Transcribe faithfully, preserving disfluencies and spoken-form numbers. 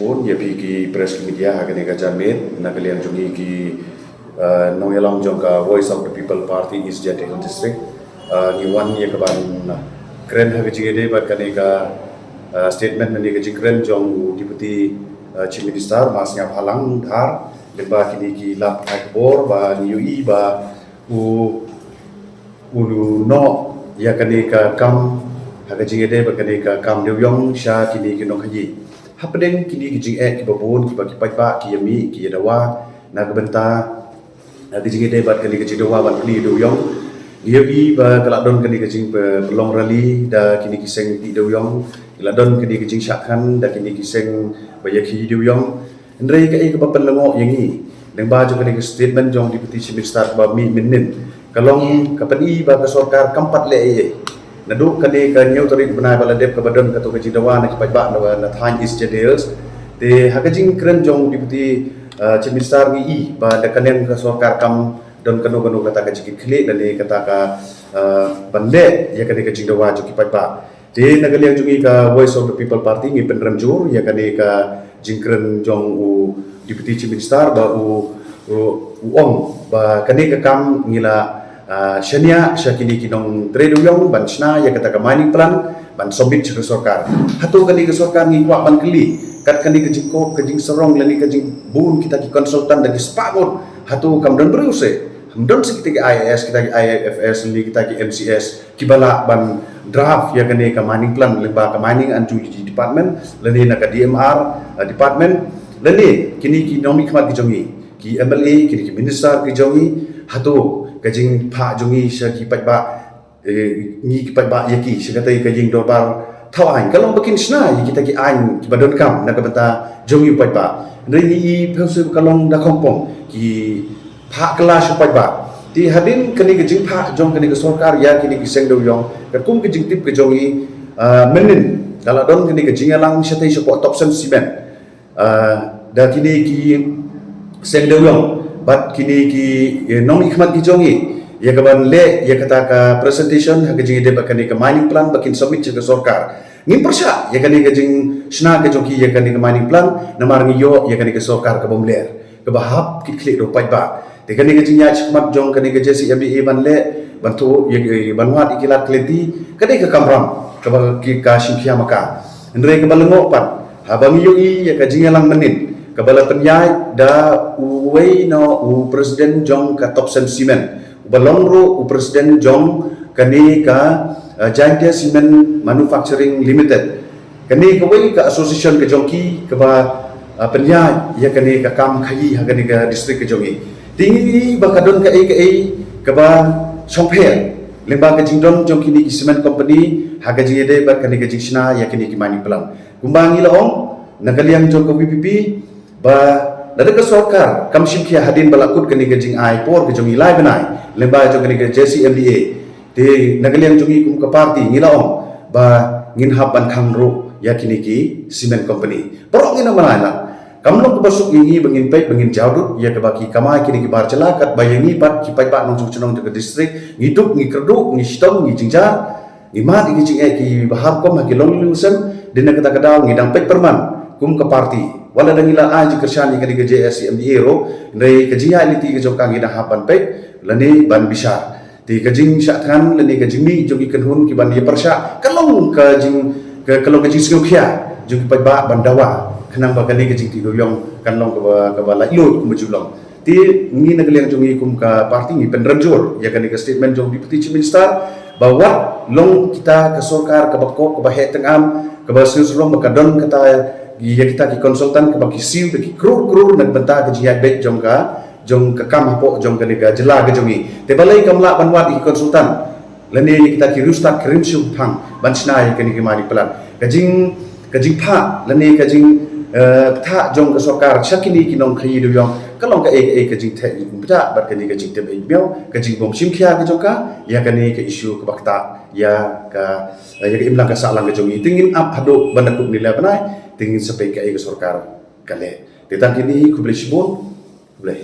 Bun ïa phi ki press ki media ha kane ka janmiet, na ka liang jong ngi ki, uh, nongïalam jong ka Voice of the People Party East Jaintia Hills District. Uh, ngi wan ïa ka ban kren ha ka jingïadei bad kane ka, uh, statement, kane ka jingkren jong u Deputy, uh, Chief Minister, Ma Sniawbhalang Dhar, lyngba kine ki lad pathai khubor ba ngi ïohi ba u u noh ïa kane ka kam, ha ka jingïadei bad kane ka kam dewiong sha kine ki nongkhaïi. Hapdeng kine ki jingeh kiba bun kiba ki paidbah ki ïa mih ki ïa dawa na ka bynta, ha ka jingïadei bad kane ka jingdawa ban plie dewiong. Ngi ïohi ba ka la don kane ka jingpynlong rally da kine ki seng plie dewiong. Ki la don kane ka jingshah khan da kine ki seng ba ïa khaïi dewiong. Hynrei kaei kaba pynlyngngoh ïa ngi lyngba jong kane ka statement jong Deputy Chief Minister kaba mih mynnin ka long ka pyni ba ka sorkar kam pat leh ei ei. Naduh kane ka hynñiew tarik bnai ba la dep kaba don kato ka jingdawa na ki paidbah na, na thaiñ East Jaintia Hills. Te ha ka jingkren jong Deputy, uh, Chief Minister ngi i ba da ka liang ka sorkar kam don kano kano kata ka jingkitkhlieh lane kata ka, uh, ban leh ïa kane ka jingdawa jong ki paidbah. Te na ka liang jong ngi ka Voice of the People Party ngi pynrem jur ïa kane ka jingkren jong u Deputy Chief Minister ba u, u, u ong ba kane ka kam ngi la, ah, shaniah sha kine ki nongtrei dewiong ban shna ïa kata ka mining plan ban submit sha ka sorkar. Hato kane ka sorkar ngi kwah ban kylli kat kane ka jingkop ka jingsarong lane ka jingbun kita ki consultant da ki spah ngut, hato kam don briew se, kam don se kita ki I A S, kita ki I F S lane kita ki M C S kiba lah ban draft ïa kane ka mining plan lyngba ka Mining and Geology Department lane na ka D M R, uh, department lane kine ki nongmihkhmat ki jong ngi, ki M L A, kine ki minister ki jong ngi. Hato ka jingphah jong ngi sha ki paidbah, eh, ngi ki paidbah ïa ki sha katei ka jingdorbar thaw aiñ ka long ba kin shna ïa kita ki aiñ kiba donkam na ka bynta jong ngi u paidbah. Hynrei ngi i phew se ka long da khongpong ki phah kylla sha u paidbah. Te hadien kane ka jingphah jong kane ka sorkar ïa kine ki seng dewiong, katkum ka jingtip ka jong ngi, ah, mynnin ka la don kane ka jingïalang shatei shapoh Topsen Cement, ah, da kine ki seng dewiong bad kine ki, eh, nongmihkhmat ki jong ngi ïa ka ban leh ïa kata ka presentation ha ka jingïadei bad kane ka mining plan ba kin submit sha ka sorkar. Ngim pyrshah ïa kane ka jingshna ka jong ki ïa kane ka mining plan namar ngi ïoh ïa kane ka sorkar ka bym ler, kaba hap kitkhlieh da u paidbah. Te kane ka jingïaid shakhmat jong kane ka J C M D A ban leh, ban tuh ïa, ïa, ban wad ïa ki lad ki lynti, ka dei ka kamram kaba ki ka shim khia ma ka. Hynrei kaba lyngngoh pat, haba ngi ïohi ïa ka jingïalang mynnin kaba la pynïaid da uwei na u president jong ka Topsen Cement, uba long ruh u president jong kane ka, uh, Jaintia Cement Manufacturing Limited. Kane kawei ka association ka jong ki kaba, ah, pynïaid ïa kane ka kam khaïi ha kane ka district ka jong ngi. Te ngi i ba ka don kaei kaei kaba shongpher lyngba ka jingdon jong kine ki cement company ha ka jingïadei bad kane ka jingshna ïa kine ki mining plan. Kumba ngi la ong na ka liang jong ka V P P, ba lada ka sorkar kam shim khia hadien ba la kut kane ka jingai por ka jong ngi lai bnai lyngba jong kane ka J C M D A, te na ka liang jong ngi kum ka party ngi la ong ba ngin hap ban khang ruh ïa kine ki cement company. Baroh ngi na malai la kam long kaba suk ïa ngi ba ngin peit ba ngin jaw dud ïa kaba ki kamai kine ki bar jylla katba ïa ngi pat ki paidbah nongshong shnong jong ka district ngi duk ngi kyrduh ngi shitom ngi jynjar. Ngi mad ïa ki jingeh kiba har kum ha ki longlynti sem, dei na kata ka daw ngi dang peit pyrman kum ka party. Wat la dang ngi la ai jingkyrshan ïa kane ka J C M D A ruh, hynrei ka jingïaid lynti ka jong ka ngi dang hap ban peit lane ban bishar. Te ka jingshah thngan lane ka jingmih jong ki kynhun ki ban ïa pyrshah ka long ka jing, ka, ka long ka jingsngewkhia jong ki paidbah ban dawa khnang ba kane ka jingtih dewiong kan long kaba, kaba laitluid kumba ju long. Te ngi na ka liang jong ngi kum ka party ngi pynrem jur ïa kane ka statement jong Deputy Chief Minister ba wat long kita ka sorkar kaba kop kaba heh tyngam kaba sngewsarong ba ka don kata ïa kita ki consultant kaba ki siew da ki krur krur na ka bynta ka jingïaid beit jong ka, jong ka kam hapoh jong kane ka jylla ka jong ngi. Te balei kam lah ban wad ïa ki consultant lane ïa kita ki riewstad ki rynshum thang ban shna ïa kane ka mining plan. Ka jing, ka jingphah lane ka jing, eh, ktah jong ka sorkar sha kine ki nongkhaïi dewiong ka long kaei kaei ka jingtheh jingpynjah bad kane ka jingtip ei miaw ka jingbym shim khia ka jong ka ïa kane ka issue kaba ktah ïa ka, ïa ka imlang ka sahlang ka jong ngi. Te ngin ap haduh ban da kut ne lai bnai te ngin sa peit kaei ka sorkar ka leh. Te tang kine hi, khublei shibun. Khublei.